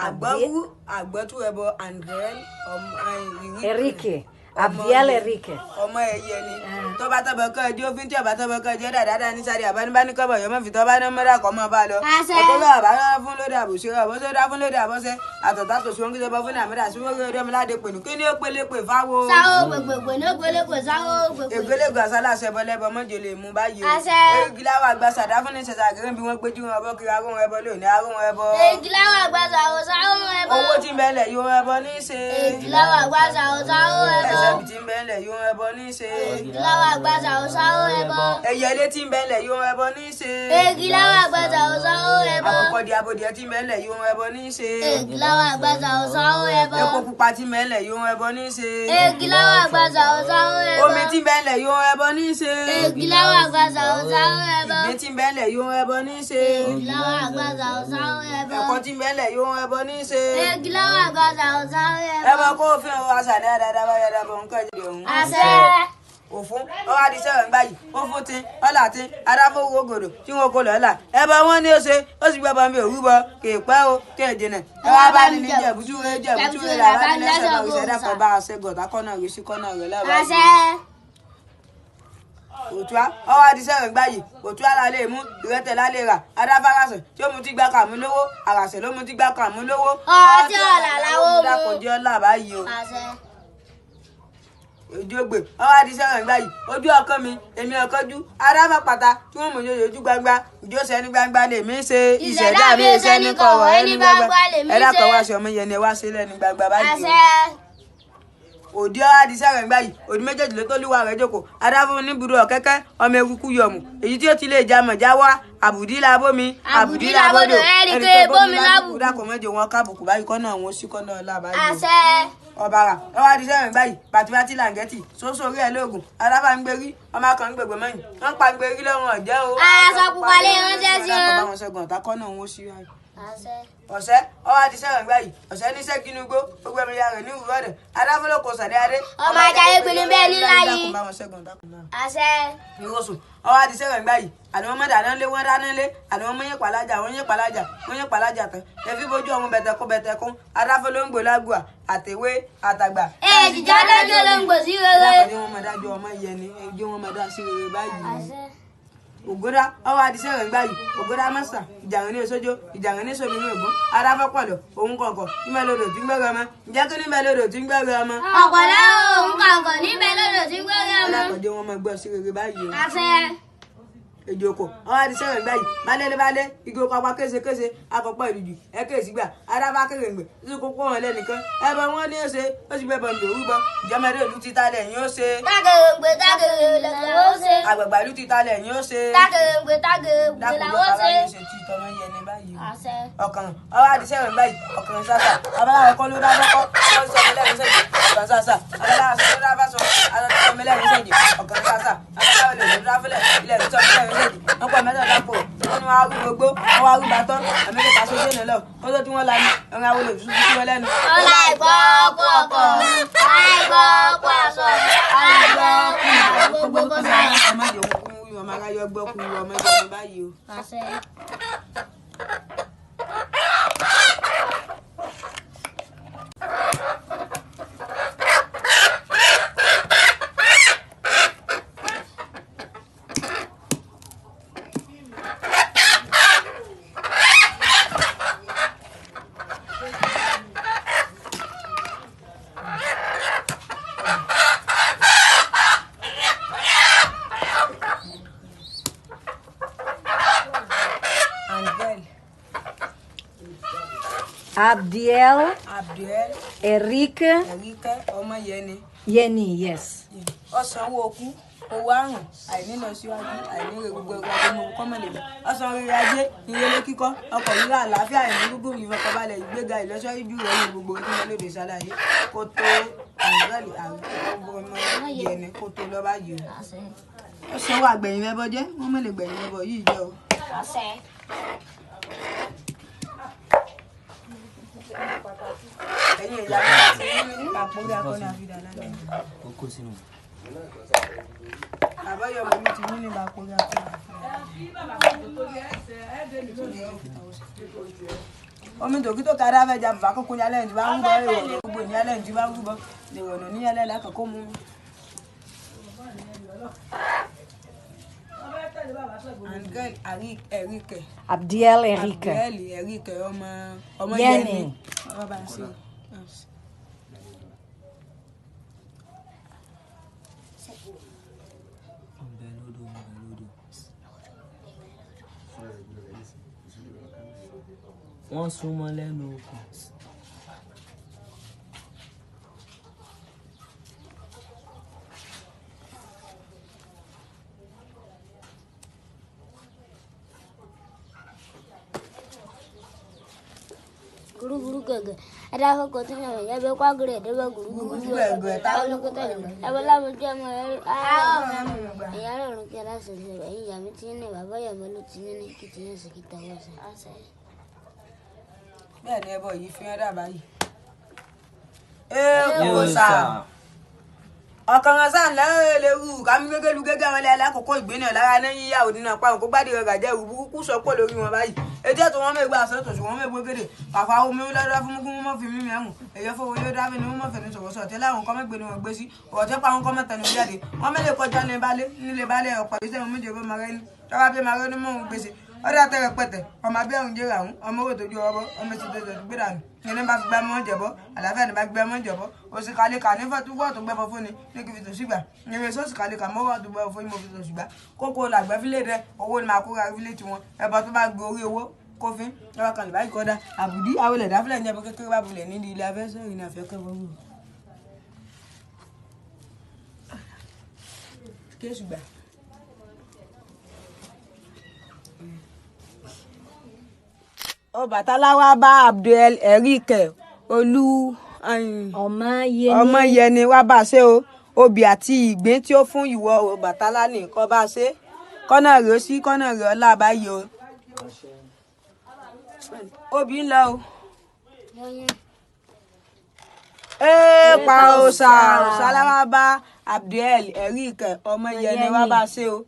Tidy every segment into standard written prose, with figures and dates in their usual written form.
Àgbọ̀wú àgbọ̀túrẹ̀bọ André Henrique. Abdiel Henrique. Ọmọ ẹyẹ ni tọba tọbọ kọ ẹjọ òfin tí ọba tọbọ kọ ẹjọ dáadáa ní sáré àbánibáni kọbọ yọmọ fi tọba náà mọdà kọ mọ bá lọ. Ọkọ bá bàbá náà fún lóde àbòsí ọbọ sódà fún lóde àbọsẹ àtọ̀tà tó sùn kí sọbọ fún ní àmọdà sí wọ́n rí ọmọládé pẹ̀lú kí ni ó pélé pè fáwo. Sáwó gbègbègbè ní ó pélé pè sáwó gbègbè. Ègbélégbè àsálà ṣẹbọlẹbọ mọjọ lè mú báyìí o. Egiláwà àgbà sàdá fún ní ṣẹṣà gẹ́gẹ́ bí wọ́n gbójú wọn ẹbọ kiri arúhun ẹbọ lónìí arúhun ẹbọ. Egiláwà àgbà sàwó sáwó ẹbọ. Owó tí ń bẹ́lẹ̀ yóò ẹbọ ní í ṣe. Egiláwà àgbà sàwó sáwó ẹbọ. Ẹsẹ̀ tí ń bẹ́lẹ̀ yóò ẹbọ ní í ṣe. Egiláwà àgbà sàwó sáwó ẹbọ. Ẹyẹlé tí ń bẹ́lẹ̀ yóò ẹbọ ní í ṣe. Egiláwà àgbà sàwó sáwó ẹbọ. Àkọ́kọ́dí abodìẹ tí ń bẹ́lẹ̀ yóò ẹbọ ní í ṣe. Egiláwà àgbà sàwó sáwó ẹbọ. Epo pupa tí ń bẹ́lẹ̀ yóò ẹbọ ní í ṣe. Egiláwà àgbà sàwó sáwó ẹbọ. Omi tí ń bẹ́lẹ̀ yóò ẹbọ ní í ṣe. Egiláwà àgbà sàwó sáwó ẹbọ. Ìgbín tí ń bẹ́lẹ̀ yóò ẹbọ ní í ṣe. Egiláwà àgbà sàwó sáwó ẹbọ. Ẹ̀kọ tí ń bẹ́lẹ̀ yóò ẹbọ ní í ṣe. Egiláwà àgbà sàwó sáwó ẹbọ. Ẹbọ kó o fi hàn wá sàdé dáadáa bá yàrá bọ̀ nǹkan jẹ òun. Àṣẹ. Òfún ọwọ́ àdìsẹ́ rẹ̀ ń báyìí ó fún tí ọ̀là tí adáfowó gòdò tí wọn kò lọ́la ẹbọ wọn ní ó ṣe ó sì gbọ́ bọ́m̀bì òrúbọ kì í pẹ́ o kì í jìnà ẹ wá bá ní ní jẹ̀bútúre jẹ̀bútúre là bá ní lẹ́sẹ̀ bọ̀ ìṣẹ̀dá kan bá a ṣe gọ̀tà kọ́nà rẹ̀ sí kọ́nà rẹ̀ lọ́wọ́. Àṣẹ. Òtúá ọwọ́ àdìsẹ́ rẹ̀ ń báyìí òtúá la lè mú ìrẹ́tẹ̀ la lè rà adáfárasẹ̀ tí ó mu ti gbá kàmú lówó àràsẹ̀ ló mu ti gbá kàmú lówó. Ọtí ọ̀là làwọn mú. Dákọ̀jọ́ là báyìí o. Àṣẹ. Òjògbè ọwọ́ àdìsẹ́ rẹ̀ ń gbà yìí ojú ọkọ mi èmi ọkọjú arábà pàtà tí wọ́n mú ojú ojú gbangba ìjọsẹ̀ ní gbangba lèmi ṣe ìṣẹ̀dá mi ṣe ní kọ̀wọ̀ ẹni gbangba ẹ dákọ̀ wá sí ọmọ yẹn ni ẹ wá sílẹ̀ ní gbangba báyìí Àṣẹ. o. Òdi ọwọ́ àdìsẹ́ rẹ̀ ń gbà yìí òdi méjèèjì ló tó lúwa rẹ̀ jókòó adáfún ní burú ọ̀kẹ́kẹ́ ọmọ eruku yọ̀mù èyí tí ó ti lè jamọ̀ já wá àbùdí labómi Àbùdí labódò, ẹnì kan bómi lábùkù. Dákọ̀ mẹ́jọ wọn kábùkù báyìí kọ́nà àwọn sí kọ́nà ọ̀la báyìí o Àṣẹ. Ọ̀bàrà ọwọ́ àdìsẹ́ rẹ̀ báyìí bàtìbàtì làǹgẹ́tì sóso orí ẹ̀ lóògùn arábà ń gbérí ọmọ akàn ń gbègbè mọ́yìn wọ́n ń pa gbérí lọ́rùn ọ̀jẹ́ o. Aṣọ pupa lè ránṣẹ́ sí wọn. Bá wọn ṣẹ́gun ọ̀tá kọ́nà òun ó sí wáyé. Àṣẹ. Ọ̀sẹ́ ọwọ́ àdìsẹ́ rẹ̀ báyìí ọ̀sẹ́ ní sẹ́kínúgbó gbogbo ẹ̀mí ya rẹ̀ ní ìwúrọ̀ rẹ̀ adáfọ́lọ́kọ̀ sàdé adé. Ọmọ Ajayi gbìnrín bẹ́ẹ̀ ní láyé. Bá wọn ṣẹ́gun ọ̀tá kọ́nà Àṣẹ. ìrọsùn ọwọ́ àdìsẹ́ rẹ̀ ń báyìí àni wọ́n mọ̀ dáná lé wọ́n dáná lé àni wọ́n mọ̀ yín pàlájà wọ́n yín pàlájà wọ́n yín pàlájà tán ẹ̀fí bójú ọmọ bẹ̀tẹ̀kún bẹ̀tẹ̀kún adáfẹ́ ló ń gbò lágùà àtẹ̀wé àtàgbà. Èjìjà dájú olóńgbò sí rere. Lápẹ̀dé wọn máa dájú ọmọ yẹn ni ẹjọ́ wọn máa dá sí rere báyìí. Àṣẹ. Ògódá ọwọ́ àdìsẹ́ rẹ̀ ń gbáyìí ògódá mọ́sà ìjàrún ní sójó ìjàrún ní sómi ní ògún adáfẹ́ pọ̀lọ̀ òun kọ̀ọ̀kọ̀ níbẹ̀ lodò tí ń gbẹ́rẹ́ ọmọ ǹjẹ́ kí níbẹ̀ lodò tí ń gbẹ́rẹ́ ọmọ. Ọ̀pọ̀lọ́ òun kọ̀ọ̀kan níbẹ̀ lọ́dọ̀ tí ń gbẹ́rẹ́ ọmọ. Lápẹ̀dé wọn máa gbọ́ sí rere báyìí o. Àṣẹ. Èjòkò ọwọ́ àdìsẹ́ rẹ̀ báyìí balẹ̀ balẹ̀ igi oko apá késekése akọ̀pọ̀ ìrìjù ẹ̀kẹ́ ìsìgbà adábá kéré-ǹgbè tí kókó wọn lẹ́nìkan ẹbọ wọn ní ó ṣe ó sì gbẹbọ ní òrúbọ ìjọmọdé ìlú ti talẹ̀ yín ó ṣe. Tágèrèǹgbè tágèrèǹgbè làwọn ó ṣe. Àgbàgbà ìlú ti talẹ̀ yín ó ṣe. Tágèrèǹgbè tágèrèǹgbè Dákòjọ́ làwọn ó bàbá ṣe. yóò ṣe tí tọmọ yẹn ní báyìí o. Àṣẹ. Ọkàn ọwọ́ àdìsẹ́ rẹ̀ báyìí ọkàn sàṣà abaláwo kọ́ ló dá bọ́kọ́ wọ́n sọ mi lẹ́nu sẹ́jì ọkàn sàṣà abaláwo sọ ló dá bá sọ aṣọ mi lẹ́nu sẹ́jì ọkàn sàṣà abaláwo lè ló dá fúlẹ̀ ilẹ̀ sọ mi lẹ́nu sẹ́jì wọ́n pọ̀ mẹ́ta dápò wọ́n ní wọ́n á rú gbogbo wọ́n wá rú bàtọ́ àmì kẹta sójú ní lọ wọ́n tó tí wọ́n lanu ẹ̀rọ àwọn olè tuntun sí wọn lẹ́nu. Ọlá ìgbọ́ kú ọkọ̀, àìgbọ́ kú aṣọ, àìgbọ́ kú ìyàwó gbogbo kó sára. Ọmọ ìjòkó kú ọmọ aráyọ gbọ́ kú ọmọ ìjọba báyìí o. Àṣẹ. Angel Abdiel Abdiel Henrique Enrique ọmọ yẹn ni. Yeni, yes. Ọ̀sánwó okú owó àrùn àìnílọ síwájú àìníre gbogbo ẹgbẹ́ ọmọ kọ́mọ̀lẹ́bí ọ̀sán rere ajé ìrẹ̀lẹ̀ kíkọ́ ọkọ̀ rírà àlàáfíà ìní gbogbo ìfọkànbalẹ̀ ìgbéga ìlọsíwájú rẹ̀ ní gbogbo tí wọ́n lòdì sálàyé kó tó àǹgẹ́lì àrùn ọmọ yẹn ni kó tó lọ́ba yìí o. Àṣẹ. Ọ̀sánwó àgbẹ̀yìn mẹ́bọ jẹ́ wọ́n mọ̀ lè gbẹ̀yìn mẹ́bọ yìí jẹ́ o. Àṣẹ. Ẹ̀yin ìyá mi ti ní àpòrí akọni àfidà lálẹ́. Ó kó sínú. Àbáyọ̀mọ̀ mi ti ní àpòrí akọni àfidà. Omi tòkí tó kárí afẹ́jà bàbá kókó ní alẹ́ ìjìbá ń gbọ́ èèwọ̀ gbogbo ní alẹ́ ìjìbá ń gbọ́ lèwọ̀nà ní alẹ́ lákòókò mú mi. Angel Enrique. Abdiel Enrique. Abdiel Enrique ọmọ ọmọ Yẹni. Yẹni. Ọba ń ṣe. Ọbẹ̀ lódò, ọbẹ̀ lódò. Wọ́n súnmọ́ lẹ́nu okùn. Guruguru gẹ̀gẹ̀ adáfọ́kọ̀ tó yàn yẹ́bẹ́ kwagìrì ẹ̀dẹ́gbẹ́ guruguru gẹ̀gẹ̀ tá ọlọ́kọ̀tà ẹ̀bẹ́ lábẹ́jọ́ ọmọ rẹ̀ ẹ̀yà rọrùn kí aláṣẹ ṣe ẹ̀yìn ìyá mi ti ní bàbá ìyá mi ló ti ní kí ti yẹn sì kí tàwọn ṣe. Bẹ́ẹ̀ ni ẹbọ yìí fi hàn dábàá yìí. Ee kò sà. Ọ̀kànràn sáà lẹ́ẹ̀lẹ́rú kámi gẹ́gẹ́ lu gẹ́gẹ́ àwọn ẹlẹ́yà lákòókò ìgbéná lára lẹ́yìn ìyá òdì náà pa òkú gbádìí rẹ̀ gàjẹ́ ìrù burúkú sọ́pọ̀ lórí wọn báyìí. Etí ẹ̀tọ́ wọn mẹ́gbẹ́ àṣẹ tòṣù wọn mẹ́gbẹ́ gèdè pàpà omi lọ́dọ́ fún mú mọ́ fi mímí ẹ̀hùn èyẹ fowó yóò dábì ní mọ́ fẹ̀mí sọ̀rọ̀ sọ̀tẹ́ láwọn kọ́ mẹ́gbẹ́ ni wọ́n gbé sí ọ̀tẹ́ pa àwọn kọ́ mẹ́ta ni wọ́n jáde wọ́n mẹ́lẹ̀ kọjá ní balẹ̀ nílé balẹ̀ ọ̀pọ̀ iṣẹ́ wọn méje bó máa rẹ́ ní tọ́ba bí máa rẹ́ ní mọ́ òun gbèsè ọdẹ àtẹrẹ pẹtẹ ọmọ abẹ́ òun jẹ́rọ àwọn ọmọ owó tójú ọbọ ọmọ èsì tó tẹ̀sí gbéra nù ní bá gbẹ mọ́ jẹ̀bọ́ àlàáfíà ní bá gbẹ mọ́ jẹ̀bọ́ òsì kàlíkà ní fọ́túwọ́ tó gbẹ́bọ fún ni ní kí fi tòṣì gbà ìrìn sọ́ọ̀sì kàlíkà mọ́wọ́ tó gbẹ́bọ fún ni mo fi tòṣì gbà kókó làgbẹ́ fílẹ̀ rẹ owó ni màá kóra fílẹ̀ tiwọn ẹbọ tó bá gbé orí owó kófin lọ́wọ́ kan lè báyìí kọ́dá àbùdí awolẹ̀ dáfílẹ̀ ní ẹbọ kékeré bá bulẹ̀ nídìí ilé afẹ́sẹ́ ìrìn àfẹ́kẹ́ wọ́n wù. Kéésù gbà. Ọbàtálá wá bá Abdul Enrique olú Ọmọ Yẹni. ọmọ Yẹni wá bá a ṣe o obì àti ìgbín tí ó fún ìwọ Ọbàtálá nìkan bá a ṣe kọ́nà rèé ó sí kọ́nà rèé ọlá báyìí o obì ń lọ o. Ee pa òòṣà òòṣà láwa bá Abdul Enrique ọmọ Yẹni wá bá a ṣe o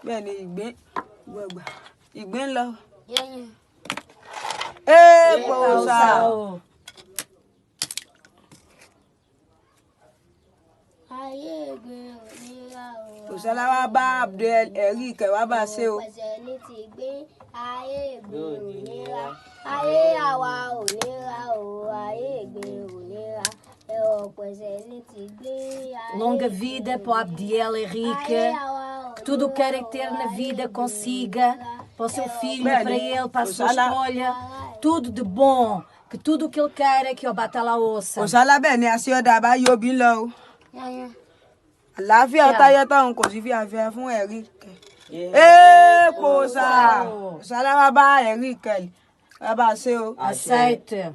bẹ́ẹ̀ ni ìgbín gbọ̀gbà ìgbín ń lọ. Ee pa òòṣà. Ayé ìgbín ò ní ra o. Òòṣà láwa bá Abdul Enrique wá bá a ṣe o. Pẹ̀sẹ̀ ní ti gbé ayé ìgbín ò ní ra. Ayé àwa ò ní ra o. Ayé ìgbín ò ní ra. Ẹ̀rọ pẹ̀sẹ̀ ní ti gbé ayé Longa vida para o Abdiel Henrique. Que tudo o que queira ter na vida consiga. Para o seu filho, Bem, para ele, para a sua Oxalá. escolha. Tudo de bom. Que tudo o que ele queira que o Obatalá ouça. Òòṣà lábẹ́ ni aṣíọ́dá báyìí obì ń lọ o. Yanyan. Àlàáfíà táyé táwọn kò sí fi àfihàn fún Enrique. Ee kò sà òòṣà láwa bá Enrique wá bá a ṣe o. Aceite.